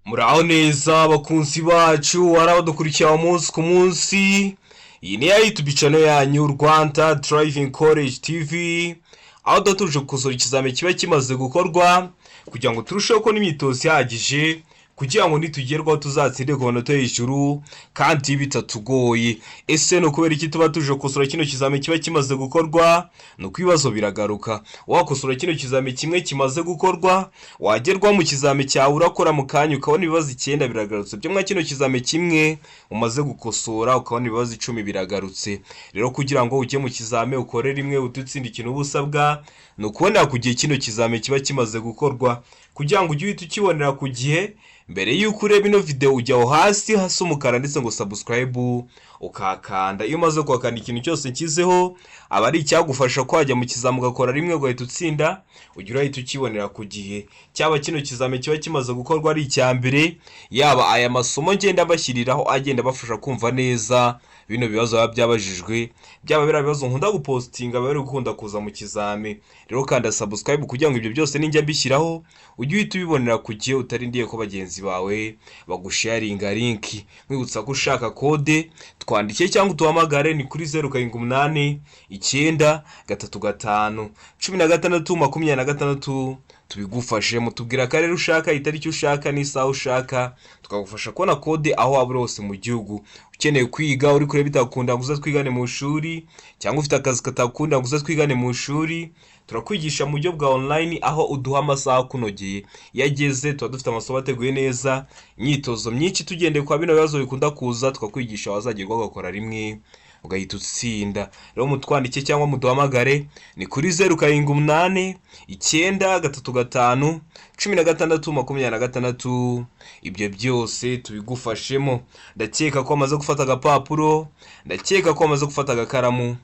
Muraho neza bakunzi bacu, hari abadukurikira umunsi ku munsi. Iyi ni ya YouTube channel yanyu, Rwanda Driving College TV, aho tuba tuje gukosora ikizami kiba kimaze gukorwa kugira ngo turusheho kubona imyitozo ihagije, kugira ngo nitugerwaho tuzatsinde ku manota yo hejuru kandi bitatugoye. Ese ni ukubera iki tuba tuje gukosora kino kizami kiba kimaze gukorwa? Ni uko ibibazo biragaruka. Wakosora kino kizami kimwe kimaze gukorwa, wagerwa mu kizami cyawe urakora mu kanya ukabona ibibazo icyenda biragarutse byo mwa kino kizami kimwe umaze gukosora, ukabona ibibazo 10 biragarutse. Rero kugira ngo ujye mu kizami ukore rimwe udutsinda, ikintu uba usabwa ni ukubonera ku gihe kino kizami kiba kimaze gukorwa, kugira ngo ujye uhita ukibonera ku gihe. Mbere y'uko ureba ino video, ujya aho hasi hasa umukara ndetse ngo "subscribe", ukakanda. Iyo umaze kuhakanda, ikintu cyose nshyizeho aba ari icyagufasha ko wajya mu kizami ugakora rimwe ugahita utsinda, ujya urahita ukibonera ku gihe. Cyaba kino kizami kiba kimaze gukorwa ari icya mbere, yaba aya masomo ngenda bashyiriraho agenda abafasha kumva neza bino bibazo biba byabajijwe, byaba biriya bibazo nkunda gupostinga biba biri gukunda kuza mu kizami. Rero kanda subscribe kugira ngo ibyo byose ninjya mbishyiraho ujye uhita ubibonera ku gihe, utarindiye ko bagenzi bawe bagusharinga link. Mwibutsa ko ushaka code, twandike cyangwa utuhamagare, ni kuri 0789 35 16 26, tubigufashe. Mutubwira akarere ushaka, itariki ushaka n'isaha ushaka, tukagufasha kubona code aho waba uri hose mu gihugu. Ukeneye kwiga, uri kureba bitakunda ngo uze twigane mu ishuri, cyangwa ufite akazi katakunda ngo uze twigane mu ishuri, turakwigisha mu buryo bwa online, aho uduha amasaha akunogeye. Iyo ageze tuba dufite amasomo ateguye neza, imyitozo myinshi tugendeye kwa bino bibazo bikunda kuza, tukakwigisha, wazagerwa ugakora rimwe ugahita utsinda. Rero mutwandike cyangwa muduhamagare, ni kuri 0789 35 16 26, ibyo byose tubigufashemo. Ndakeka ko wamaze gufata agapapuro, ndakeka ko wamaze gufata agakaramu,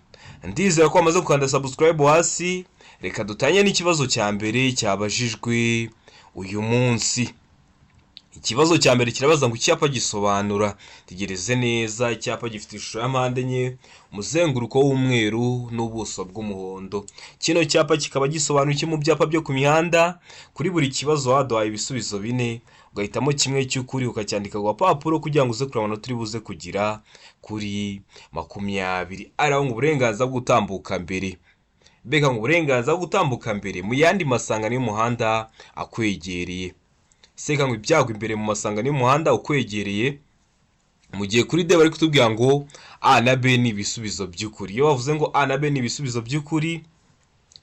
ndizera ko wamaze gukanda subscribe hasi. Reka dutangire n'ikibazo cya mbere cyabajijwe uyu munsi. Ikibazo cya mbere kirabaza ngo: icyapa gisobanura. Tegereze neza. Icyapa gifite ishusho ya mpande enye, umuzenguruko w'umweru n'ubuso bw'umuhondo. Kino cyapa kikaba gisobanura iki mu byapa byo ku mihanda? Kuri buri kibazo waduhaye ibisubizo bine, ugahitamo kimwe cy'ukuri ukacyandika ku gapapuro kugira ngo uze kureba amanota uri buze kugira kuri 20. Ariho ngo uburenganzira bwo gutambuka mbere, mbega ngo uburenganzira bwo gutambuka mbere mu yandi masangano y'umuhanda akwegereye, seka ngo ibyago imbere mu masangano y'umuhanda ukwegereye. Mu gihe kuri D bari kutubwira ngo A na B ni ibisubizo by'ukuri. Iyo bavuze ngo A na B ni ibisubizo by'ukuri,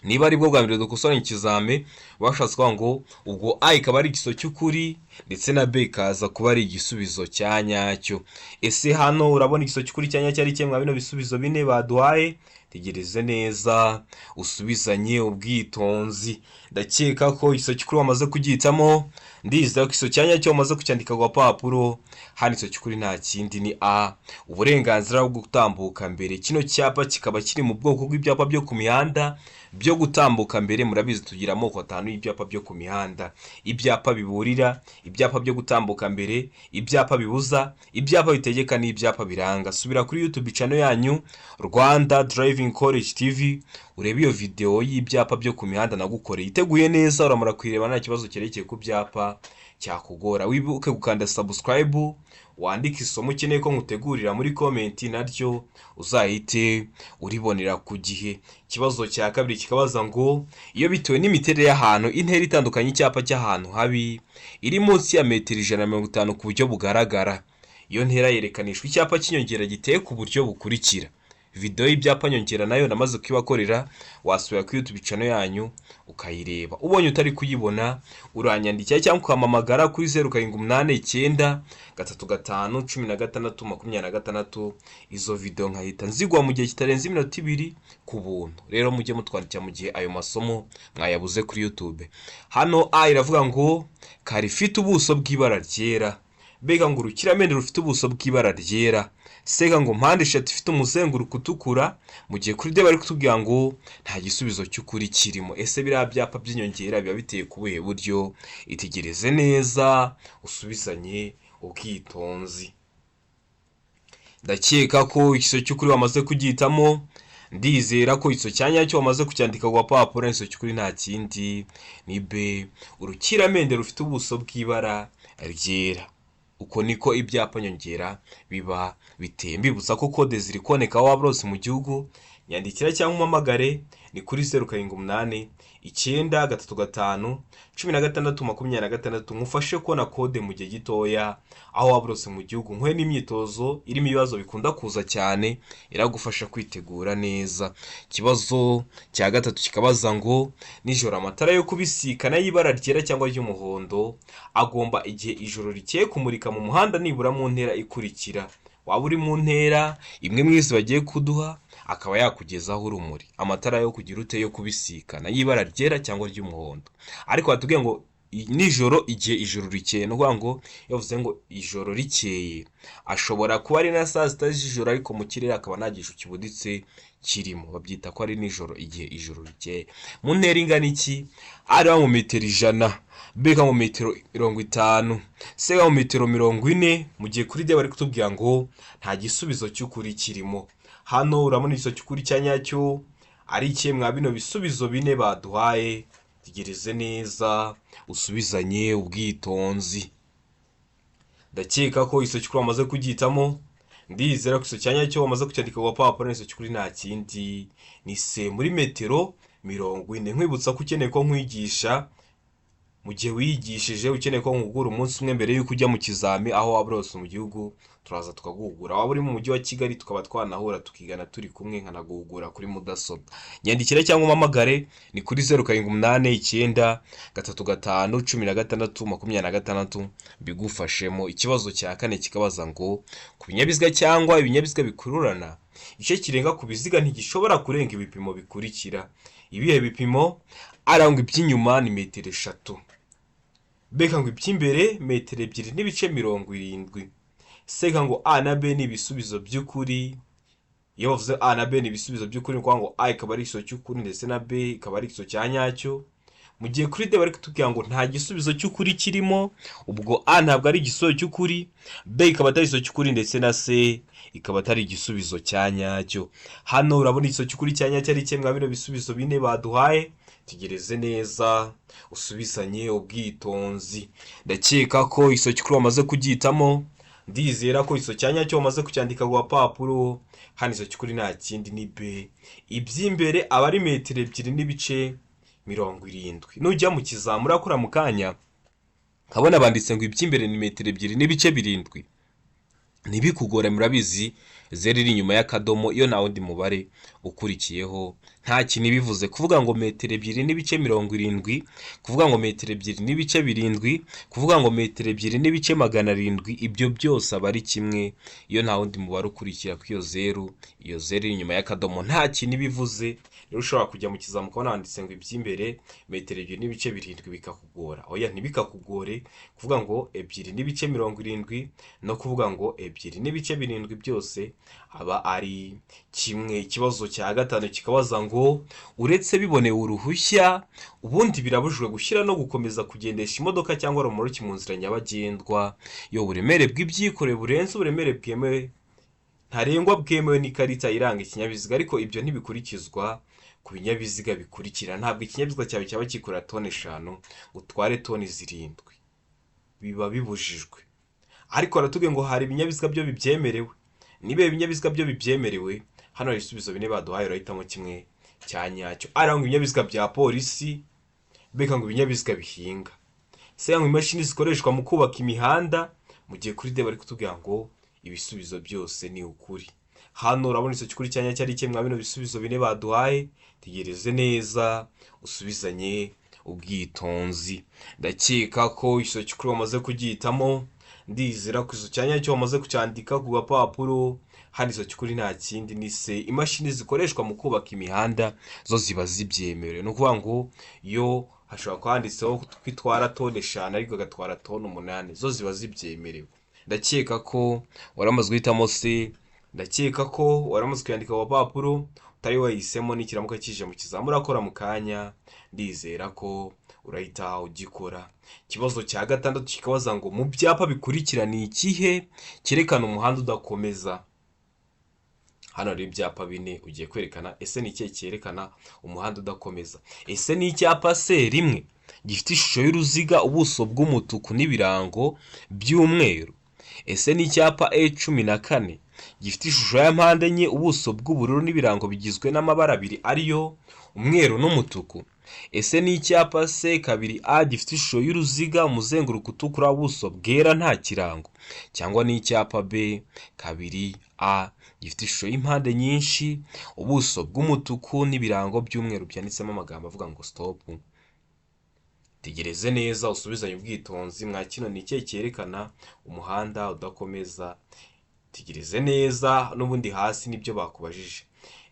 niba aribwo bwa mbere dukosoranye ikizame, bashatse kuvuga ngo ubwo A ikaba ari igisubizo cy'ukuri ndetse na B ikaza kuba ari igisubizo cya nyacyo. Ese hano urabona igisubizo cy'ukuri cya nyacyo ari kimwe bino bisubizo bine baduhaye? Tegereze neza, usubizanye ubwitonzi. Ndakeka ko igisubizo cy'ukuri wamaze kugihitamo, ndizera ko igisubizo cya nyacyo wamaze kucyandika ku gapapuro. Hano igisubizo cy'ukuri nta kindi, ni A, uburenganzira bwo gutambuka mbere. Kino cyapa kikaba kiri mu bwoko bw'ibyapa byo ku mihanda byo gutambuka mbere. Murabizi, tugira amoko atanu y'ibyapa byo ku mihanda: ibyapa biburira, ibyapa byo gutambuka mbere, ibyapa bibuza, ibyapa bitegeka n'ibyapa biranga. Subira kuri YouTube channel yanyu, Rwanda Driving College TV, urebe iyo video y'ibyapa byo ku mihanda nagukoreye iteguye neza. Uramara kuyireba nta kibazo cyerekeye ku byapa cyakugora. Wibuke gukanda subscribe, wandike isomo ukeneye ko nkutegurira muri comment, naryo uzahite uribonera ku gihe. Ikibazo cya kabiri kikabaza ngo: iyo bitewe n'imiterere y'ahantu, intera itandukanye icyapa cy'ahantu habi iri munsi ya metero 150 ku buryo bugaragara, iyo ntera yerekanishwa icyapa cy'inyongera giteye ku buryo bukurikira. Video y'ibyapa nyongera nayo namaze kuyibakorera, wasubira kuri YouTube channel yanyu ukayireba. Ubonye utari kuyibona, uranyandikira cyangwa ukampamagara kuri 0789 35 16 26, izo video nkahita nzigwa mu gihe kitarenze iminota 2 ku buntu. Rero mujye mutwandikira mu gihe ayo masomo mwayabuze kuri YouTube. Hano A iravuga ngo kare ifite ubuso bw'ibara ryera, mbega ngo urukiramende rufite ubuso bw'ibara ryera, sega ngo mpande eshatu ifite umuzenguruko utukura. Mu gihe kuri D bari kutubwira ngo nta gisubizo cy'ukuri kirimo. Ese biriya byapa by'inyongera biba biteye ku buhe buryo? Itegereze neza, usubizanye ubwitonzi. Ndakeka ko igisubizo cy'ukuri wamaze kugihitamo, ndizera ko icyo cya nyacyo wamaze kucyandika ku gapapuro. Igisubizo cy'ukuri nta kindi, ni B, urukiramende rufite ubuso bw'ibara ryera. Uko niko ibyapa nyongera biba biteye. Mbibutsa ko kode ziri kuboneka aho waba hose mu gihugu. Nyandikira cyangwa umpamagare, ni kuri 0789351626, nkufashe kubona kode mu gihe gitoya aho waba hose mu gihugu, nkuhe n'imyitozo irimo ibibazo bikunda kuza cyane, iragufasha kwitegura neza. Ikibazo cya gatatu kikabaza ngo: nijoro amatara yo kubisikana y'ibara ryera cyangwa ry'umuhondo agomba, igihe ijoro rikeye, kumurika mu muhanda nibura mu ntera ikurikira. Waba uri mu ntera imwe mu izi bagiye kuduha, akaba yakugezaho urumuri, amatara yo kugira ute? Yo kubisikana y'ibara ryera cyangwa ry'umuhondo. Ariko batubwiye ngo nijoro, igihe ijoro rikeye. Ni ukuvuga ngo iyo bavuze ngo ijoro rikeye, ashobora kuba ari na saa 6 z'ijoro, ariko mu kirere akaba nta gicu kibuditse kirimo, babyita ko ari nijoro, igihe ijoro rikeye. Mu ntera ingana iki? Ari mu metero 100, B mu metero 50, C mu metero 40, mu gihe kuri D bari kutubwira ngo nta gisubizo cy'ukuri kirimo. Hano urabona igisubizo cy'ukuri cya nyacyo ari ikihe mwa bino bisubizo bine baduhaye? Tegereze neza, usubizanye ubwitonzi. Ndakeka ko igisubizo cy'ukuri wamaze kugihitamo. Ndizera ko igisubizo cya nyacyo wamaze kucyandika ku gapapuro. Igisubizo cy'ukuri nta kindi, ni C, muri metero 40. Nkwibutsa ko ukeneye ko nkwigisha mu gihe wiyigishije, ukeneye ko nkugura umunsi umwe mbere y'uko ujya mu kizami, aho waba uri hose mu gihugu turaza tukaguhugura. Waba uri mu mujyi wa Kigali tukaba twanahura, tukigana turi kumwe, nkanaguhugura kuri mudasobwa. Nyandikira cyangwa umpamagare, ni kuri 0789351626, mbigufashemo. Ikibazo cya kane kikabaza ngo: ku binyabiziga cyangwa ibinyabiziga bikururana, igice kirenga ku biziga ntigishobora kurenga ibipimo bikurikira. Ibihe bipimo? Arangwa iby'inyuma ni metero 3, B ngo iby'imbere metero 2.70, C ngo A na B ni ibisubizo by'ukuri. Iyo bavuze A na B ni ibisubizo by'ukuri, ni ukuvuga ngo A ikaba ari igisubizo cy'ukuri ndetse na B ikaba ari igisubizo cya nyacyo, mu gihe kuri D bari kutubwira ngo nta gisubizo cy'ukuri kirimo. Ubwo A ntabwo ari igisubizo cy'ukuri, B ikaba atari igisubizo cy'ukuri, ndetse na C ikaba atari igisubizo cya nyacyo. Hano urabona igisubizo cy'ukuri cya nyacyo ari kimwe bino bisubizo bine baduhaye. Tegereze neza, usubizanye ubwitonzi. Ndakeka ko igisubizo cy'ukuri wamaze kugihitamo. Ndizera ko igisubizo cya nyacyo wamaze kucyandika ku gapapuro. Hano igisubizo cy'ukuri nta kindi, ni B, iby'imbere aba ari metero 2.70. Nujya mu kizamura urakora mu kanya nkabona banditse ngo iby'imbere ni metero 2.7, ntibikugore. Murabizi, zeru iri inyuma y'akadomo iyo nta wundi mubare ukurikiyeho nta kintu ibivuze. Kuvuga ngo metero 2.70, kuvuga ngo metero 2.7, kuvuga ngo metero 2.700, ibyo byose aba ari kimwe iyo nta wundi mubare ukurikira kuri iyo zeru. Iyo zeru iri inyuma y'akadomo nta kintu ibivuze. Rero ushobora kujya mu kizamu ukabona handitse ngo iby'imbere metero 2.7, bikakugora. Oya, ntibikakugore. Kuvuga ngo 2.70 no kuvuga ngo 2.7 byose aba ari kimwe. Ikibazo cya gatanu kikabaza ngo: uretse bibonewe uruhushya, ubundi birabujijwe gushyira no gukomeza kugendesha imodoka cyangwa romoroki mu nzira nyabagendwa iyo uburemere bw'ibyikorewe burenze uburemere bwemewe ntarengwa bwemewe n'ikarita iranga ikinyabiziga. Ariko ibyo ntibikurikizwa ku binyabiziga bikurikira. Ntabwo ikinyabiziga cyawe cyaba cyikorera toni 5 utware toni 7, biba bibujijwe. Ariko baratubwiye ngo hari ibinyabiziga byo bibyemerewe. Niba ibinyabiziga byo bibyemerewe? Hano hari ibisubizo bine baduhaye, urahitamo kimwe cya nyacyo. Ari ngo ibinyabiziga bya polisi, B ngo ibinyabiziga bihinga, C ngo imashini zikoreshwa mu kubaka imihanda, mu gihe kuri D bari kutubwira ngo ibisubizo byose ni ukuri. Hano urabona icyo cy'ukuri cya nyacyo ari kimwe bino bisubizo bine baduhaye. Tegereze neza, usubizanye ubwitonzi. Ndakeka ko icyo cy'ukuri wamaze kugihitamo. Ndizera ko icyo cya nyacyo wamaze kucyandika ku gapapuro. Hano icyo cy'ukuri nta kindi, ni C, imashini zikoreshwa mu kubaka imihanda zo ziba zibyemerewe. Ni ukuvuga ngo yo hashobora kuba handitseho ko itwara toni 5 ariko agatwara toni 8, zo ziba zibyemerewe. Ndakeka ko waramaze guhitamo C. Ndakeka ko waramaze kuyandika ku gapapuro. Utari wahisemo, nikiramuka kije mu kizamini urakora mu kanya, ndizera ko urahita ugikora. Ikibazo cya gatandatu kikabaza ngo: mu byapa bikurikira ni ikihe cyerekana umuhanda udakomeza? Hano hari ibyapa bine ugiye kwerekana. Ese ni ikihe cyerekana umuhanda udakomeza? Ese ni icyapa C rimwe? gifite ishusho y'uruziga, ubuso bw'umutuku n'ibirango by'umweru? Ese ni icyapa E14 gifite ishusho ya mpande enye, ubuso bw'ubururu n'ibirango bigizwe n'amabara abiri ariyo umweru n'umutuku? Ese ni icyapa C2A gifite ishusho y'uruziga, umuzenguruko utukura, ubuso bwera, nta kirango? Cyangwa ni icyapa B2A gifite ishusho y'impande nyinshi, ubuso bw'umutuku n'ibirango by'umweru byanditsemo amagambo avuga ngo stop? Tegereze neza usubizanye ubwitonzi. Mwa kino ni ikihe cyerekana umuhanda udakomeza? Tegereze neza, n'ubundi hasi nibyo bakubajije.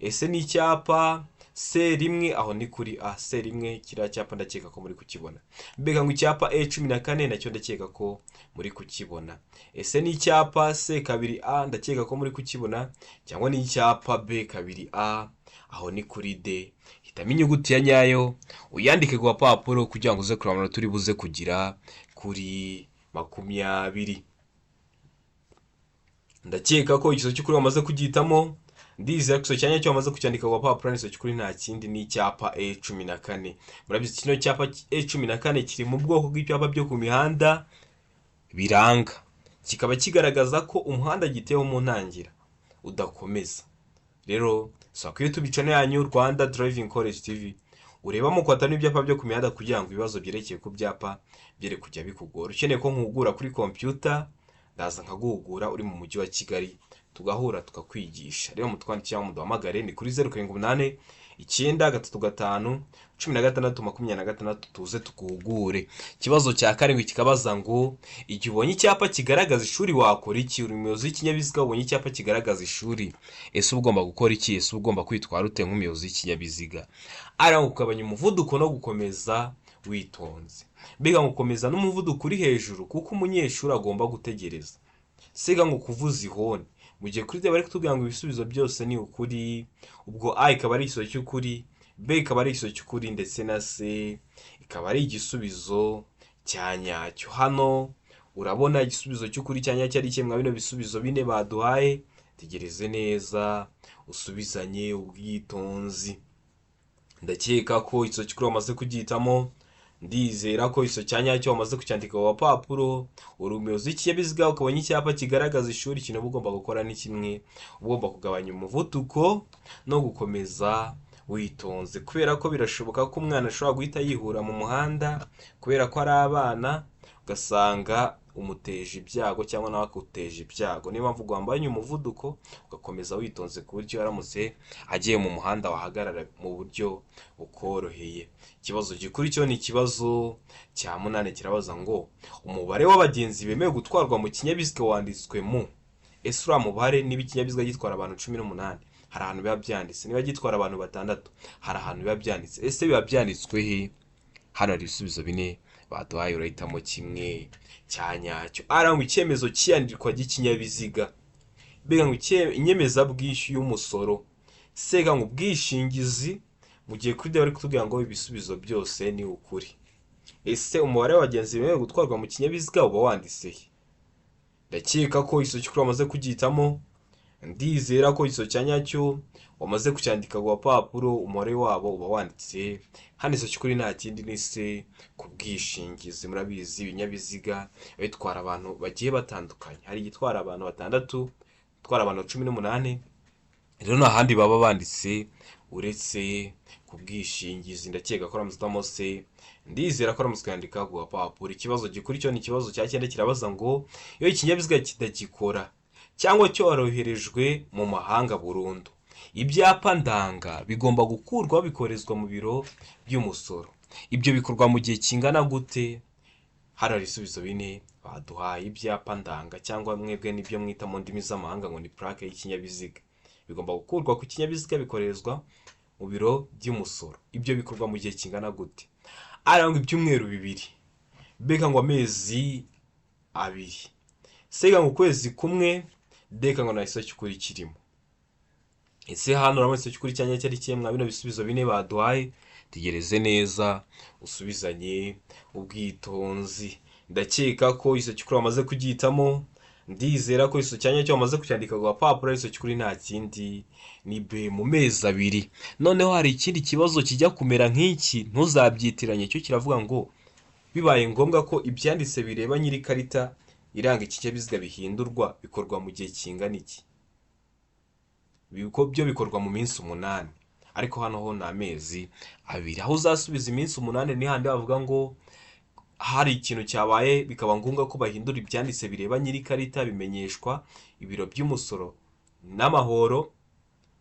Ese ni icyapa C1? Aho ni kuri A, C1, kiriya cyapa ndakeka ko muri kukibona. Mbega ngo icyapa E14 nacyo ndakeka ko muri kukibona. Ese ni icyapa C2A? Ndakeka ko muri kukibona. Cyangwa ni icyapa B2A? Aho ni kuri D. Hitamo inyuguti ya nyayo uyandike ku gapapuro kugira ngo uze kureba amanota uri buze kugira kuri 20. Ndakeka ko igisubizo cy'ukuri wamaze kugihitamo. Ndizera ko igisubizo cya nyacyo wamaze kucyandika ku gapapuro. Igisubizo cy'ukuri nta kindi, ni icyapa E14. Murabizi, kino cyapa E14 kiri mu bwoko bw'ibyapa byo ku mihanda biranga, kikaba kigaragaza ko umuhanda giteweho mu ntangira udakomeza. Rero sura kuri YouTube channel yanyu Rwanda Driving College TV, urebamo kwata n'ibyapa byo ku mihanda kugira ngo ibibazo byerekeye ku byapa byere kujya bikugora. Ukeneye ko nkuhugura kuri computer, ndaza nkaguhugura uri mu mujyi wa Kigali, tugahura tukakwigisha. Rero mutwandike cyangwa muduhamagare, ni kuri 0789351626, tuze tuguhugure. Ikibazo cya karindwi kikabaza ngo: igihe ubonye icyapa kigaragaza ishuri wakora iki? Uri umuyobozi w'ikinyabiziga, ubonye icyapa kigaragaza ishuri, ese uba ugomba gukora iki? Ese uba ugomba kwitwara ute nk'umuyobozi w'ikinyabiziga? Ari kugabanya umuvuduko no gukomeza witonze. Mbega ngo gukomeza n'umuvuduko uri hejuru kuko umunyeshuri agomba gutegereza. Siga ngo kuvuza ihoni. Mu gihe kuri bari kutubwira ngo ibisubizo byose ni ukuri, ubwo A ikaba ari igisubizo cy'ukuri, B ikaba ari igisubizo cy'ukuri, ndetse na C ikaba ari igisubizo cya nyacyo. Hano urabona igisubizo cy'ukuri cya nyacyo ari kimwe bino bisubizo bine baduhaye. Tegereze neza usubizanye ubwitonzi. Ndakeka ko igisubizo cy'ukuri wamaze kugihitamo. Ndizera ko igisubizo cya nyacyo wamaze kucyandika ku gapapuro. Uri umuyobozi w'ikinyabiziga, ukabona icyapa kigaragaza ishuri, ikintu uba ugomba gukora ni kimwe: uba ugomba kugabanya umuvuduko no gukomeza witonze, kubera ko birashoboka ko umwana ashobora guhita yihura mu muhanda kubera ko ari abana, ugasanga umuteje ibyago cyangwa nawe akuteje ibyago. Niyo mpamvu ugabanya umuvuduko ugakomeza witonze, ku buryo aramutse agiye mu muhanda wahagarara mu buryo bukoroheye. Ikibazo gikurikiyeho ni ikibazo cya munani, kirabaza ngo: umubare w'abagenzi bemewe gutwarwa mu kinyabiziga wanditswe mu. Ese uriya mubare, niba ikinyabiziga gitwara abantu 18, hari ahantu biba byanditse? Niba gitwara abantu batandatu, hari ahantu biba byanditse? Ese biba byanditswe he? Hano hari ibisubizo bine baduhaye, urahitamo kimwe cya nyacyo. Arangwa icyemezo cy'iyandikwa ry'ikinyabiziga, mbega ngo inyemezabwishyu y'umusoro, sega ngo ubwishingizi. Mu gihe kuri bari kutubwira ngo ibisubizo byose ni ukuri. Ese umubare w'abagenzi bemerewe gutwarwa mu kinyabiziga uba wanditse he? Ndakeka ko igisubizo cy'ukuri wamaze kugihitamo. Ndizera ko igisubizo cya nyacyo wamaze kucyandika ku gapapuro. Umubare wabo uba wanditse hano. Igisubizo cy'ukuri nta kindi, ni se ku bwishingizi. Murabizi, ibinyabiziga bitwara abantu bagiye batandukanye, hari igitwara abantu batandatu, gitwara abantu 18. Rero nta handi baba banditse uretse ku bwishingizi. Ndakeka ko aramutse se, ndizera ko aramutse kwandika ku gapapuro. Ikibazo gikurikiyeho ni ikibazo cya cyenda, kirabaza ngo: iyo ikinyabiziga kitagikora cyangwa cyoroherejwe mu mahanga burundu, ibyapa ndanga bigomba gukurwaho bikoherezwa mu biro by'umusoro. Ibyo bikorwa mu gihe kingana gute? Hano hari ibisubizo bine baduhaye. Ibyapa ndanga, cyangwa mwebwe nibyo mwita mu ndimi z'amahanga ngo ni plaque y'ikinyabiziga, bigomba gukurwa ku kinyabiziga bikoherezwa mu biro by'umusoro. Ibyo bikorwa mu gihe kingana gute? Arangwa ibyumweru 2, mbega ngo amezi 2, sega ngo ukwezi kumwe, deka ngo nta gisubizo cy'ukuri kirimo. Ese hano urabona igisubizo cy'ukuri cya nyacyo ari ikihe mwa bino bisubizo bine baduhaye? Tegereze neza usubizanye ubwitonzi. Ndakeka ko igisubizo cy'ukuri wamaze kugihitamo. Ndizera ko igisubizo cya nyacyo wamaze kucyandika ku gapapuro, ariko cy'ukuri nta kindi ni B, mu mezi 2. Noneho hari ikindi kibazo kijya kumera nk'iki, ntuzabyitiranye. Cyo kiravuga ngo bibaye ngombwa ko ibyanditse bireba nyiri ikarita iranga ikinyabiziga bihindurwa, bikorwa mu gihe kingana iki? Byo bikorwa mu minsi 8, ariko hano ho ni amezi 2. Aho uzasubiza iminsi 8 ni handi bavuga ngo hari ikintu cyabaye bikaba ngombwa ko bahindura ibyanditse bireba nyiri ikarita, bimenyeshwa ibiro by'umusoro n'amahoro,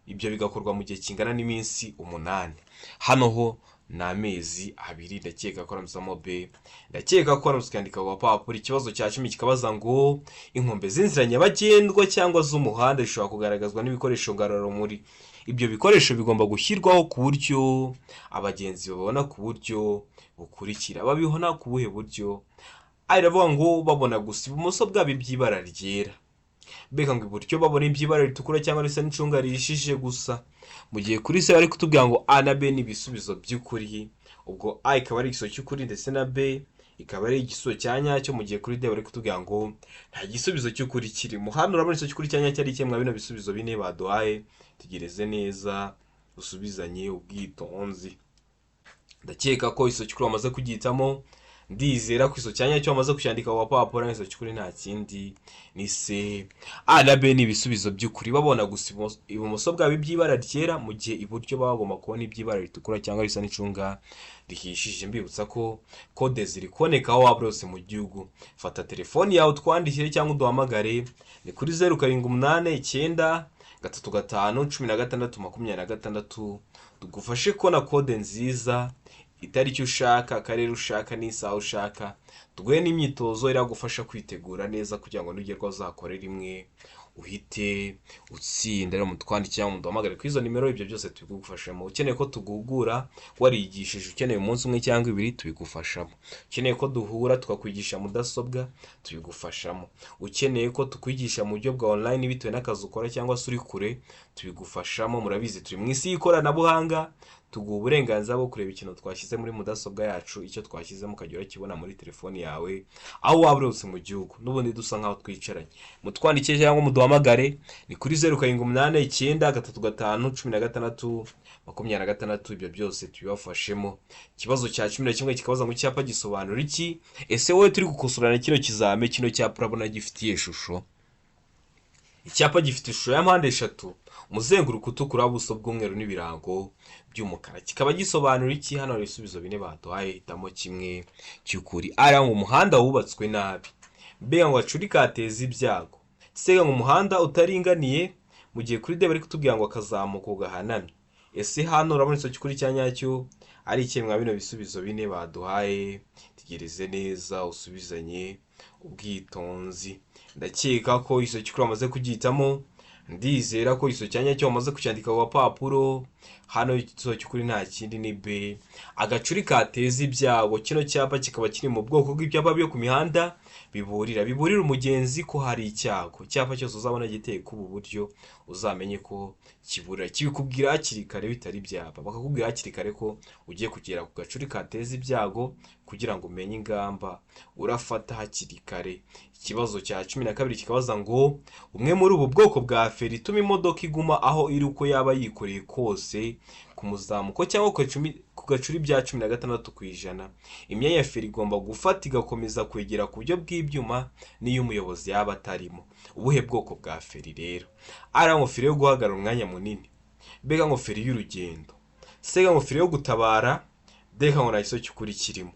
ibyo bigakorwa mu gihe kingana n'iminsi 8. Hano ho ni amezi 2. Ndakeka ko aramusamo B, ndakeka ko aramutse ukandika ku gapapuro. Ikibazo cya 10 kikabaza ngo inkombe z'inzira nyabagendwa cyangwa z'umuhanda zishobora kugaragazwa n'ibikoresho ngarurarumuri. Ibyo bikoresho bigomba gushyirwaho ku buryo abagenzi babona ku buryo bukurikira. Babibona ku buhe buryo? A iravuga ngo babona gusa ibumoso bwabo iby'ibara ryera, mbega ngo iburyo babona iby'ibara ritukura cyangwa risa n'icunga rihishije gusa. Mu gihe kuri C bari kutubwira ngo A na B ni ibisubizo by'ukuri, ubwo A ikaba ari igisubizo cy'ukuri ndetse na B ikaba ari igisubizo cya nyacyo, mu gihe kuri D bari kutubwira ngo nta gisubizo cy'ukuri kirimo. Hano urabona igisubizo cy'ukuri cya nyacyo ari ikihe mwa bino bisubizo bine baduhaye? Tegereze neza, usubizanye ubwitonzi. Ndakeka ko igisubizo cy'ukuri wamaze kugihitamo. Ndizera ko igisubizo cya nyacyo wamaze kucyandika ku gapapuro. Igisubizo cy'ukuri nta kindi ni C. A na B ni ibisubizo by'ukuri. Babona gusa ibumoso bwabo iby'ibara ryera, mu gihe iburyo baba bagomba kubona iby'ibara ritukura cyangwa risa n'icunga rihishije. Mbibutsa ko kode ziri kuboneka aho waba uri hose mu gihugu. Fata telefoni yawe utwandikire cyangwa uduhamagare, ni kuri 0789351626, tugufashe kubona kode nziza, itariki ushaka, akarere ushaka n'isaha ushaka. Tuguhe n'imyitozo iragufasha kwitegura neza kugira ngo nugerwa uzakore rimwe uhite utsinda. Rero mutwandikire cyangwa muduhamagare kuri izo nimero, ibyo byose tubigufashamo. Ukeneye ko tugugura warigishije, ukeneye umunsi umwe cyangwa ibiri, tubigufashamo. Ukeneye ko duhura tukakwigisha mudasobwa, tubigufashamo. Ukeneye ko tukwigisha mu buryo bwa online bitewe n'akazi ukora cyangwa se uri kure, tubigufashamo. Murabizi turi mu isi y'ikoranabuhanga, tuguha uburenganzira bwo kureba ikintu twashyize muri mudasobwa yacu, icyo twashyizemo ukajya urakibona muri telefoni yawe aho waba uri hose mu gihugu, n'ubundi dusa nkaho twicaranye. Mutwandikire cyangwa muduhamagare, ni kuri 0789351626, ibyo byose tubibafashemo. Ikibazo cya 11 kikabaza ngo icyapa gisobanura iki? Ese wowe turi gukosorana kino kizame, kino cyapa urabona gifitiye ishusho? Icyapa gifite ishusho ya mpande eshatu, umuzenguruko utukura, ubuso bw'umweru n'ibirango by'umukara, kikaba gisobanura iki? Hano hari ibisubizo bine baduhaye, hitamo kimwe cy'ukuri. A ngo umuhanda wubatswe nabi, B ngo agacuri kateza ibyago, C ngo umuhanda utaringaniye, mu gihe kuri D bari kutubwira ngo akazamuko gahanamye. Ese hano urabona icyo cy'ukuri cya nyacyo ari ikihe mwa bino bisubizo bine baduhaye? Tegereze neza, usubizanye ubwitonzi. Ndakeka ko igisubizo cy'ukuri wamaze kugihitamo. Ndizera ko igisubizo cya nyacyo wamaze kucyandika ku gapapuro. Hano igisubizo cy'ukuri nta kindi ni B, agacuri kateza ibyago. Kino cyapa kikaba kiri mu bwoko bw'ibyapa byo ku mihanda biburira umugenzi ko hari icyago. Icyapa cyose uzabona giteye k'ubu buryo uzamenye ko kiburira, kibikubwira hakiri kare bitari byaba, bakakubwira hakiri kare ko ugiye kugera ku gacuri kateza ibyago kugira ngo umenye ingamba urafata hakiri kare. Ikibazo cya 12 kikabaza ngo umwe muri ubu bwoko bwa feri ituma imodoka iguma aho iri uko yaba yikoreye kose ku muzamuko cyangwa ku gacuri bya 16%, imyanya ya feri igomba gufata igakomeza kwegera ku buryo bw'ibyuma n'iyo umuyobozi yaba atarimo. Ubuhe bwoko bwa feri rero? A ngo feri yo guhagarara umwanya munini, B ngo feri y'urugendo, C ngo feri yo gutabara, D ngo nta gisubizo cy'ukuri kirimo.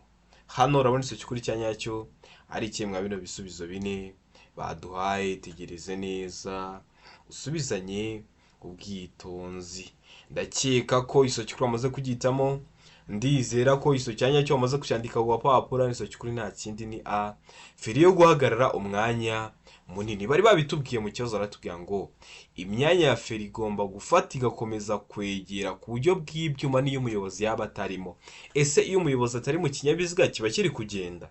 Hano urabona igisubizo cy'ukuri cya nyacyo ari ikihe mwa bino bisubizo bine baduhaye? Tegereze neza, usubizanye ubwitonzi. Ndakeka ko igisubizo cy'ukuri wamaze kugihitamo. Ndizera ko igisubizo cya nyacyo wamaze kucyandika ku gapapuro. Igisubizo cy'ukuri nta kindi ni A, feri yo guhagarara umwanya munini. Bari babitubwiye mu kibazo, baratubwira ngo imyanya ya feri igomba gufata igakomeza kwegera ku buryo bw'ibyuma n'iyo umuyobozi yaba atarimo. Ese iyo umuyobozi atari mu kinyabiziga kiba kiri kugenda?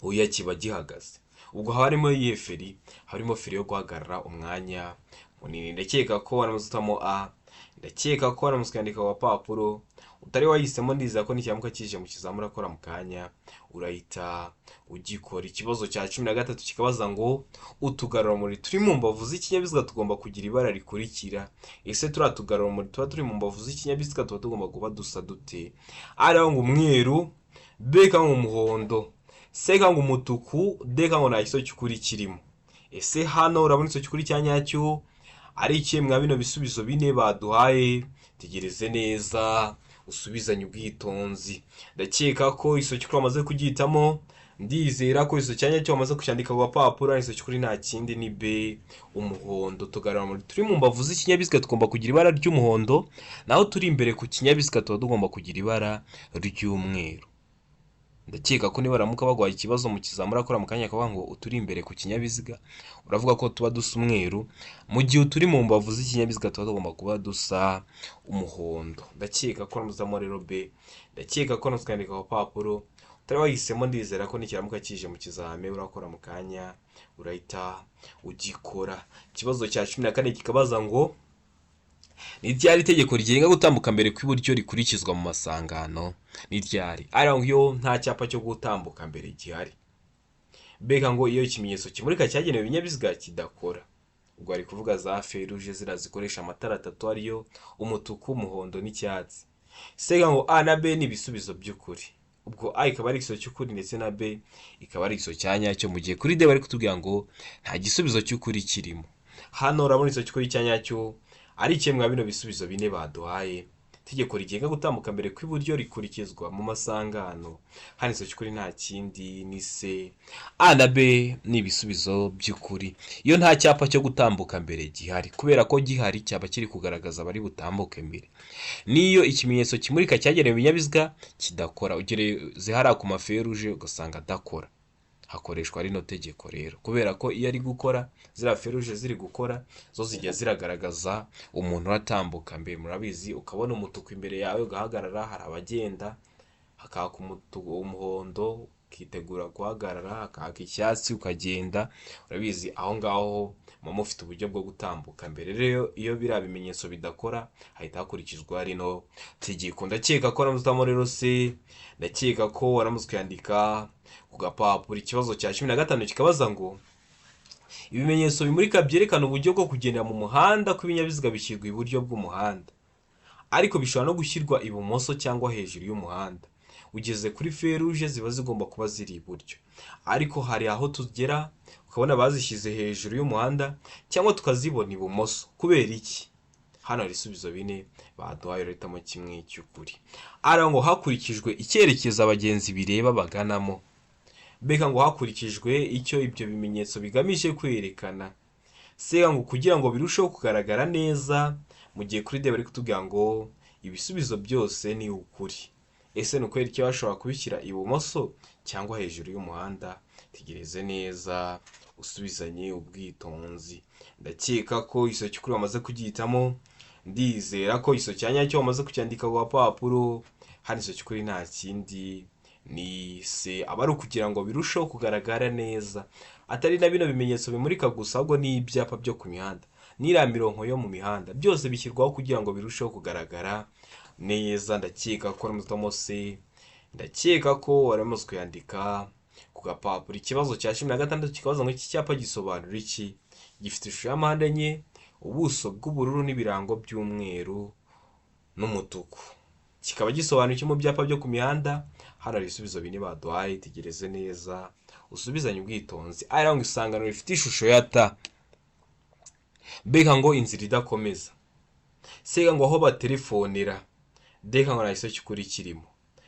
Oya, kiba gihagaze. Ubwo haba harimo iyihe feri? Harimo feri yo guhagarara umwanya munini. Ndakeka ko waramaze uhitamo A. Ndakeka ko waramutse ukandika ku gapapuro utari wahisemo, ndizera ko nikiramuka kije mu kizamini urakora mu kanya urahita ugikora. Ikibazo cya 13 kikabaza ngo utugarurarumuri turi mu mbavu z'ikinyabiziga tugomba kugira ibara rikurikira. Ese turiya tugarurarumuri tuba turi mu mbavu z'ikinyabiziga tuba tugomba kuba dusa dute? A ngo umweru, B ngo umuhondo, C ngo umutuku, D ngo nta gisubizo cy'ukuri kirimo. Ese hano urabona igisubizo cy'ukuri cya nyacyo ari ikihe mwa bino bisubizo bine baduhaye? Tegereze neza usubizanye ubwitonzi. Ndakeka ko igisubizo cy'ukuri wamaze kugihitamo, ndizera ko igisubizo cya nyacyo wamaze kucyandika ku gapapuro. Igisubizo cy'ukuri nta kindi ni B, umuhondo. Utugarurarumuri turi mu mbavu z'ikinyabiziga tugomba kugira ibara ry'umuhondo, naho turi imbere ku kinyabiziga tuba tugomba kugira ibara ry'umweru. Ndakeka ko nibaramuka baguhaye ikibazo mu kizamini urakora mu kanya bakavuga ngo uturi imbere ku kinyabiziga, uravuga ko tuba dusa umweru, mu gihe uturi mu mbavu z'ikinyabiziga tuba tugomba kuba dusa umuhondo. Ndakeka ko muzamo rero B, ndakeka ko nutwandika ku gapapuro utari wahisemo, ndizera ko nikiramuka kije mu kizami urakora mu kanya urahita ugikora. Ikibazo cya 14 kikabaza ngo ni ryari itegeko rigenga gutambuka mbere kw'iburyo rikurikizwa mu masangano? Ni ryari? Ari iyo nta cyapa cyo gutambuka mbere gihari. Mbega ngo iyo ikimenyetso kimurika cyagenewe ibinyabiziga kidakora. Ubwo ari kuvuga za feux rouges ziriya zikoresha amatara atatu ariyo umutuku, umuhondo n'icyatsi. C ngo A na B ni ibisubizo by'ukuri. Ubwo A ikaba ari igisubizo cy'ukuri ndetse na B ikaba ari igisubizo cya nyacyo, mu gihe kuri D bari kutubwira ngo nta gisubizo cy'ukuri kirimo. Hano urabona igisubizo cy'ukuri cya nyacyo ari ikihe mwa bino bisubizo bine baduhaye? Itegeko rigenga gutambuka mbere kw'iburyo rikurikizwa mu masangano. Hano igisubizo cy'ukuri nta kindi ni C. A na B ni ibisubizo by'ukuri. Iyo nta cyapa cyo gutambuka mbere gihari, kubera ko gihari cyaba kiri kugaragaza abari butambuke mbere. N'iyo ikimenyetso kimurika cyagenewe ibinyabiziga kidakora, ugereze hariya ku ma feux rouges ugasanga adakora, hakoreshwa rino tegeko rero, kubera ko iyo ari gukora, ziriya feux rouges ziri gukora, zo zijya ziragaragaza umuntu uratambuka mbere. Murabizi, ukabona umutuku imbere yawe ugahagarara, hari abagenda, hakaka umuhondo ukitegura guhagarara, hakaka icyatsi ukagenda. Urabizi, aho ngaho muba mufite uburyo bwo gutambuka mbere. Rero iyo biriya bimenyetso bidakora hahita hakurikizwa rino tegeko. Ndakeka ko waramutse uhitamo rero C, ndakeka ko waramutse ukayandika ku gapapuro. Ikibazo cya 15 kikabaza ngo ibimenyetso bimurika byerekana uburyo bwo kugendera mu muhanda kw'ibinyabiziga bishyirwa iburyo bw'umuhanda, ariko bishobora no gushyirwa ibumoso cyangwa hejuru y'umuhanda. Ugeze kuri feux rouges ziba zigomba kuba ziri iburyo, ariko hari aho tugera ukabona bazishyize hejuru y'umuhanda cyangwa tukazibona ibumoso. Kubera iki? Hano hari ibisubizo bine baduhaye, urahitamo kimwe cy'ukuri. Ara ngo hakurikijwe icyerekezo abagenzi bireba baganamo. Mbega ngo hakurikijwe icyo ibyo bimenyetso bigamije kwerekana. C ngo kugira ngo birusheho kugaragara neza, mu gihe kuri D bari kutubwira ngo ibisubizo byose ni ukuri. Ese ni ukubera iki bashobora kubishyira ibumoso cyangwa hejuru y'umuhanda? Tegereze neza usubizanye ubwitonzi. Ndakeka ko igisubizo cy'ukuri wamaze kugihitamo, ndizera ko igisubizo cya nyacyo wamaze kucyandika ku gapapuro. Hano igisubizo cy'ukuri nta kindi ni C, aba ari ukugira ngo birusheho kugaragara neza, atari na bino bimenyetso bimurika gusa, ahubwo n'ibyapa byo ku mihanda n'iriya mirongo yo mu mihanda, byose bishyirwaho kugira ngo birusheho kugaragara neza. Ndakeka ko waramutse C, ndakeka ko waramaze kuyandika ku gapapuro. Ikibazo cya 16 kikabaza ngo iki cyapa gisobanura iki? Gifite ishusho ya mpande enye, ubuso bw'ubururu n'ibirango by'umweru n'umutuku, kikaba gisobanura iki mu byapa byo ku mihanda? Hano hari ibisubizo bine baduhaye, tegereze neza usubizanye ubwitonzi. Ari ngo isangano rifite ishusho ya T, B ngo inzira idakomeza, C ngo aho batelefonera, D ngo nta gisubizo cy'ukuri kirimo.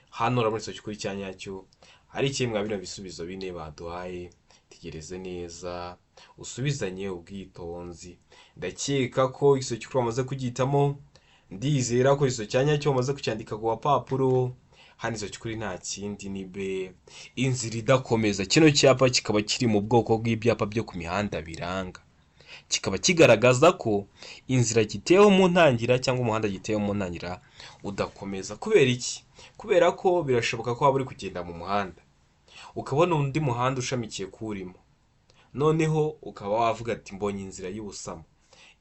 Hano urabona igisubizo cy'ukuri cya nyacyo ari kimwe mwa bino bisubizo bine baduhaye. Tegereze neza usubizanye ubwitonzi. Ndakeka ko igisubizo cy'ukuri wamaze kugihitamo, ndizera ko igisubizo cya nyacyo wamaze kucyandika ku gapapuro. Hano igisubizo cy'ukuri nta kindi ni B, inzira idakomeza. Kino cyapa kikaba kiri mu bwoko bw'ibyapa byo ku mihanda biranga, kikaba kigaragaza ko inzira giteyeho mu ntangira cyangwa umuhanda giteyeho mu ntangira udakomeza. Kubera iki? Kubera ko birashoboka ko waba uri kugenda mu muhanda ukabona undi muhanda ushamikiye kuwurimo, noneho ukaba wavuga ati mbonye inzira y'ubusamo.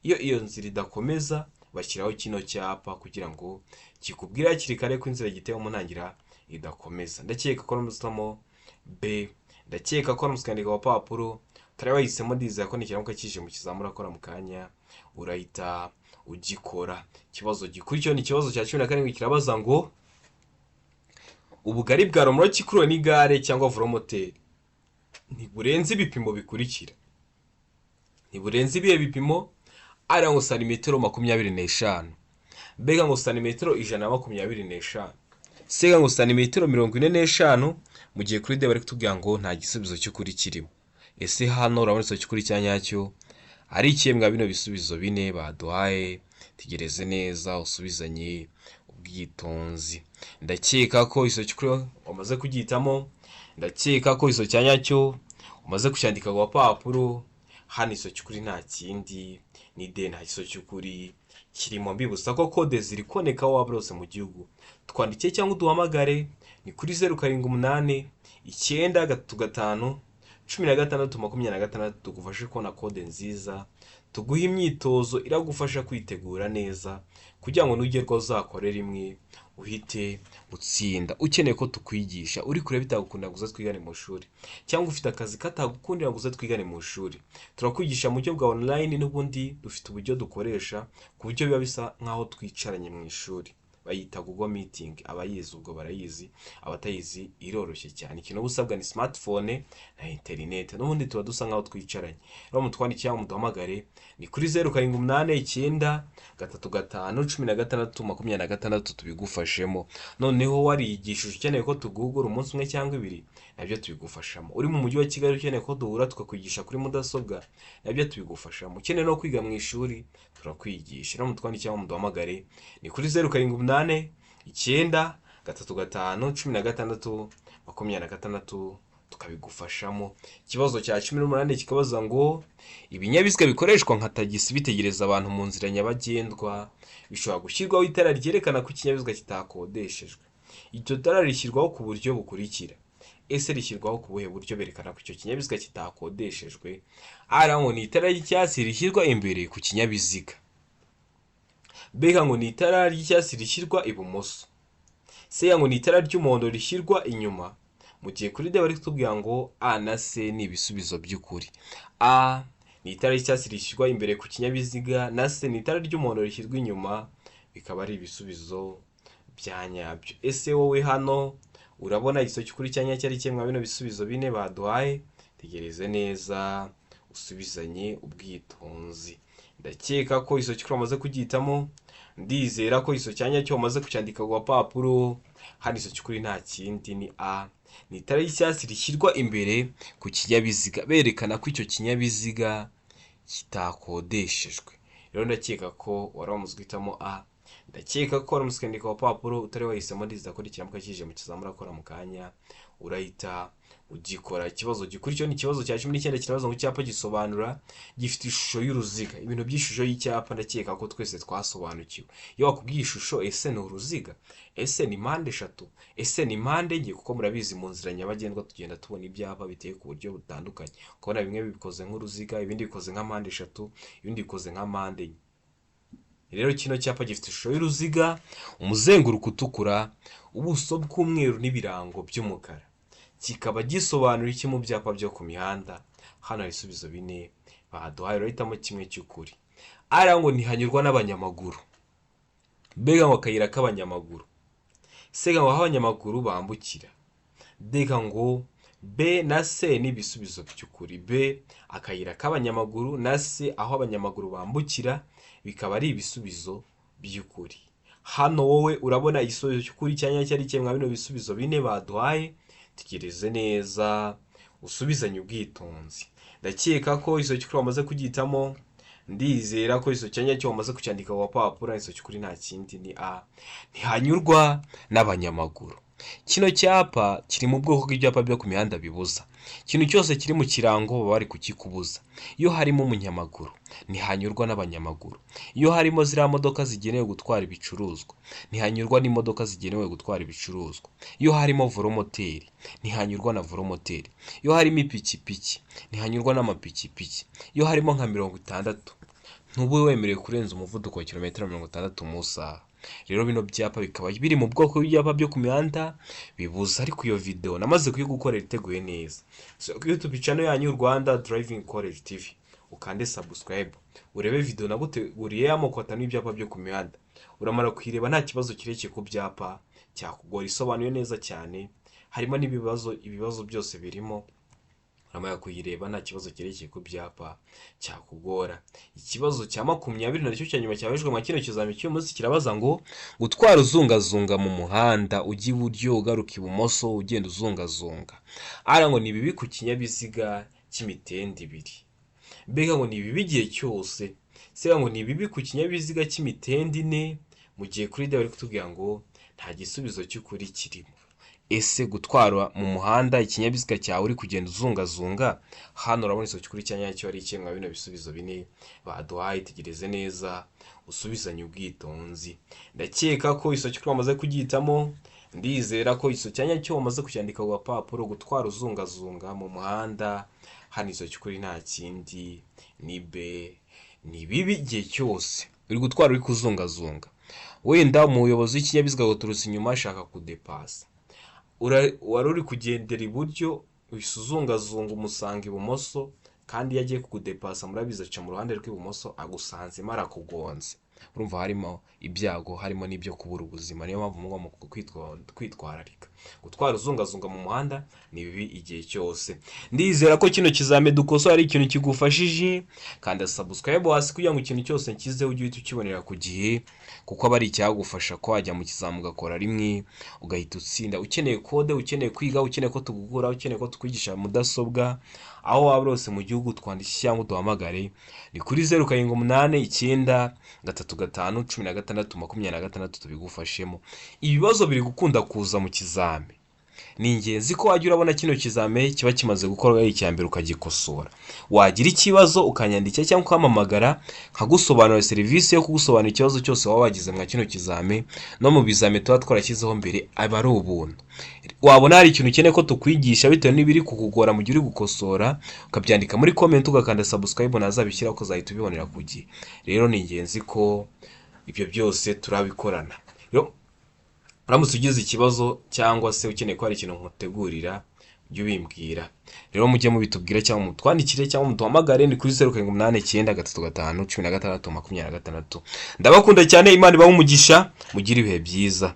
Iyo iyo nzira idakomeza Bashyiraho kino cyapa kugira ngo kikubwire hakiri kare ko inzira giteyemo ntangira idakomeza. Ndakeka ko urimo B, ndakeka ko uramutse ukandika ku gapapuro utari wahisemo, ndizera ko nikiramuka kije mu kizamini urakora mu kanya urahita ugikora. Ikibazo gikurikiyeho ni ikibazo cya 17, kirabaza ngo: ubugari bwa romoroki ikuruwe n'igare cyangwa velomoteri ntiburenze ibipimo bikurikira. Ntiburenze ibihe bipimo? A ngo santimetero 25, B ngo santimetero 125, C ngo santimetero 45, mu gihe kuri D bari kutubwira ngo nta gisubizo cy'ukuri kirimo. Ese hano urabona igisubizo cy'ukuri cya nyacyo ari ikihe mwa bino bisubizo bine baduhaye? Tegereze neza, usubizanye ubwitonzi. Ndakeka ko igisubizo cy'ukuri wamaze kugihitamo, ndakeka ko igisubizo cya nyacyo umaze kucyandika ku gapapuro. Hano igisubizo cy'ukuri nta kindi, ni D, nta gisubizo cy'ukuri kirimo. Mbibutsa ko kode ziri kuboneka aho waba hose mu gihugu. Twandikiye cyangwa uduhamagare, ni kuri 0789351626, tugufashe kubona kode nziza, tuguhe imyitozo iragufasha kwitegura neza kugira ngo nugerwa uzakore rimwe uhite utsinda. Ukeneye ko tukwigisha, uri kure bitagukundira ngo uze twigane mu ishuri, cyangwa ufite akazi katagukundira ngo uze twigane mu ishuri, turakwigisha mu buryo bwa online. N'ubundi dufite uburyo dukoresha ku buryo biba bisa nk'aho twicaranye mu ishuri, bayita Google Meeting. Abayizi ubwo barayizi, abatayizi iroroshye cyane. Ikintu uba usabwa ni smartphone na interineti, n'ubundi tuba dusa nk'aho twicaranye. Rero mutwandikire cyangwa muduhamagare, ni kuri 0789351626, tubigufashemo. Noneho warigishije, ukeneye ko tuguhugura umunsi umwe cyangwa ibiri, nabyo tubigufashamo. Uri mu mujyi wa Kigali, ukeneye ko duhura tukakwigisha kuri mudasobwa, nabyo tubigufashamo. Ukeneye no kwiga mu ishuri, turakwigisha. Rero mutwandikire cyangwa muduhamagare, ni kuri 0789351626, tukabigufashamo. Ikibazo cya 18 kikabaza ngo: ibinyabiziga bikoreshwa nka tagisi bitegereza abantu mu nzira nyabagendwa bishobora gushyirwaho itara ryerekana ko ikinyabiziga kitakodeshejwe. Iryo tara rishyirwaho ku buryo bukurikira. Ese rishyirwaho ku buhe buryo berekana ko icyo kinyabiziga kitakodeshejwe? A ngo ni itara ry'icyatsi rishyirwa imbere ku kinyabiziga, B ngo ni itara ry'icyatsi rishyirwa ibumoso, C ngo ni itara ry'umuhondo rishyirwa inyuma, mu gihe kuri D bari kutubwira ngo A na C ni ibisubizo by'ukuri. A ni itara ry'icyatsi rishyirwa imbere ku kinyabiziga, na C ni itara ry'umuhondo rishyirwa inyuma, bikaba ari ibisubizo bya nyabyo. Ese wowe hano urabona igisubizo cy'ukuri cya nyacyo ari kimwe mwa bino bisubizo bine baduhaye? Tegereze neza, usubizanye ubwitonzi. Ndakeka ko igisubizo cy'ukuri wamaze kugihitamo, ndizera ko igisubizo cya nyacyo wamaze kucyandika ku gapapuro. Hano igisubizo cy'ukuri nta kindi, ni A, ni itara ry'icyatsi rishyirwa imbere ku kinyabiziga berekana ko icyo kinyabiziga kitakodeshejwe. Rero ndakeka ko wari wamaze guhitamo A, ndakeka ko wari kwandika ku gapapuro. Utari wahisemo, ndizera ko nikiramuka kije mu kizamini urakora mu kanya urahita ugikora. Ikibazo gikurikiyeho ni ikibazo cya 19, kirabaza ngo: icyapa gisobanura gifite ishusho y'uruziga. Ibintu by'ishusho y'icyapa ndakeka ko twese twasobanukiwe. Iyo wakubwiye ishusho, ese ni uruziga, ese ni mpande eshatu, ese ni mpande enye? Kuko murabizi, mu nzira nyabagendwa tugenda tubona ibyapa biteye ku buryo butandukanye, ukabona bimwe bikoze nk'uruziga, ibindi bikoze nka mpande eshatu, ibindi bikoze nka mpande enye. Rero kino cyapa gifite ishusho y'uruziga, umuzenguruko utukura, ubuso bw'umweru n'ibirango by'umukara, kikaba gisobanura iki mu byapa byo ku mihanda? Hano hari ibisubizo bine baduhaye, urahitamo kimwe cy'ukuri. A ngo ntihanyurwa n'abanyamaguru, B ngo akayira k'abanyamaguru, C ngo aho abanyamaguru bambukira, D ngo B na C ni ibisubizo by'ukuri. B, akayira k'abanyamaguru, na C, aho abanyamaguru bambukira, bikaba ari ibisubizo by'ukuri. Hano wowe urabona igisubizo cy'ukuri cya nyacyo ari kimwe mwa bino bisubizo bine baduhaye? Tegereze neza, usubizanye ubwitonzi. Ndakeka ko igisubizo cy'ukuri wamaze kugihitamo, ndizera ko igisubizo cya nyacyo wamaze kucyandika ku gapapuro. Igisubizo cy'ukuri nta kindi, ni A, ntihanyurwa n'abanyamaguru. Kino cyapa kiri mu bwoko bw'ibyapa byo ku mihanda bibuza. Ikintu cyose kiri mu kirango baba bari kukikubuza. Iyo harimo umunyamaguru, ntihanyurwa n'abanyamaguru. Iyo harimo ziriya modoka zigenewe gutwara ibicuruzwa, ntihanyurwa n'imodoka zigenewe gutwara ibicuruzwa. Iyo harimo velomoteri, ntihanyurwa na velomoteri. Iyo harimo ipikipiki, ntihanyurwa n'amapikipiki. Iyo harimo nka 60, Ntube wemerewe kurenza umuvuduko wa kilometero 60 mu isaha. Rero bino byapa bikaba biri mu bwoko bw'ibyapa byo ku mihanda bibuza. Ariko iyo video namaze kuyigukorera, iteguye neza. So, kuri YouTube channel yanyu Rwanda Driving College TV, ukande subscribe, urebe video naguteguriye y'amoko atanu y'ibyapa byo ku mihanda. Uramara kuyireba, nta kibazo kirekire ku byapa cyakugora. Isobanuye neza cyane, harimo n'ibibazo, ibibazo byose birimo. Uramara kuyireba, nta kibazo cyerekeye ku byapa cyakugora. Ikibazo cya 20, nacyo cya nyuma cyabajijwe mu kino kizami cy'uyu munsi, kirabaza ngo: gutwara uzungazunga mu muhanda, ujya iburyo ugaruka ibumoso, ugenda uzungazunga, ara ngo ni bibi ku kinyabiziga cy'imitende ibiri. Mbega ngo ni bibi igihe cyose, se ngo ni bibi ku kinyabiziga cy'imitende ine? Mu gihe kuri D bari kutubwira ngo nta gisubizo cy'ukuri kirimo. Ese gutwara mu muhanda ikinyabiziga cyawe uri kugenda uzungazunga, hano urabona igisubizo cy'ukuri cya nyacyo ari ikihe mwa bino bisubizo bine baduhaye? Tegereze neza, usubizanye ubwitonzi. Ndakeka ko igisubizo cy'ukuri wamaze kugihitamo. Ndizera ko igisubizo cya nyacyo wamaze kucyandika ku gapapuro. Gutwara uzungazunga mu muhanda, hano igisubizo cy'ukuri nta kindi, ni B. Ni bibi igihe cyose uri gutwara uri kuzungazunga. Wenda umuyobozi w'ikinyabiziga aguturutse inyuma ashaka kudepasa, wari uri kugendera iburyo, uhise uzungazunga umusanga ibumoso. Kandi iyo agiye kukudepasa, murabizi, aca mu ruhande rw'ibumoso, agusanzemo arakugonze. Urumva harimo ibyago, harimo n'ibyo kubura ubuzima. Niyo mpamvu mugomba kwitwararika. Gutwara uzungazunga mu muhanda ni bibi igihe cyose. Ndizera ko kino kizame dukosora ari ikintu kigufashije. Kanda subscribe hasi kugira ngo ikintu cyose nshyizeho ujye uhita ukibonera ku gihe, kuko aba ari icyagufasha ko wajya mu kizami ugakora rimwe ugahita utsinda. Ukeneye code, ukeneye kwiga, ukeneye ko tugukura, ukeneye ko tukwigisha mudasobwa, aho waba uri hose mu gihugu, twandike cyangwa uduhamagare. Ni kuri 0789351626, tubigufashemo. Ibibazo biri gukunda kuza mu kizami. Ni ingenzi ko wajya urabona kino kizame kiba kimaze gukorwa ari icya mbere, ukagikosora. Wagira ikibazo ukanyandikira cyangwa ukampamagara, nkagusobanurira. Serivisi yo kugusobanurira ikibazo cyose waba wagize mwa kino kizame no mu bizame tuba twarashyizeho mbere aba ari ubuntu. Wabona hari ikintu ukeneye ko tukwigisha bitewe n'ibiri kukugora mu gihe uri gukosora, ukabyandika muri comment, ugakanda subscribe, nazabishyiraho ukazahita ubibonera ku gihe. Rero ni ingenzi ko ibyo byose turabikorana. Rero uramutse ugize ikibazo cyangwa se ukeneye ko hari ikintu nkutegurira, ujye ubimbwira. Rero mujye mubitubwira cyangwa mutwandikire cyangwa muduhamagare. Ni kuri 0789351626. Ndabakunda cyane, Imana ibahe umugisha, mugire ibihe byiza.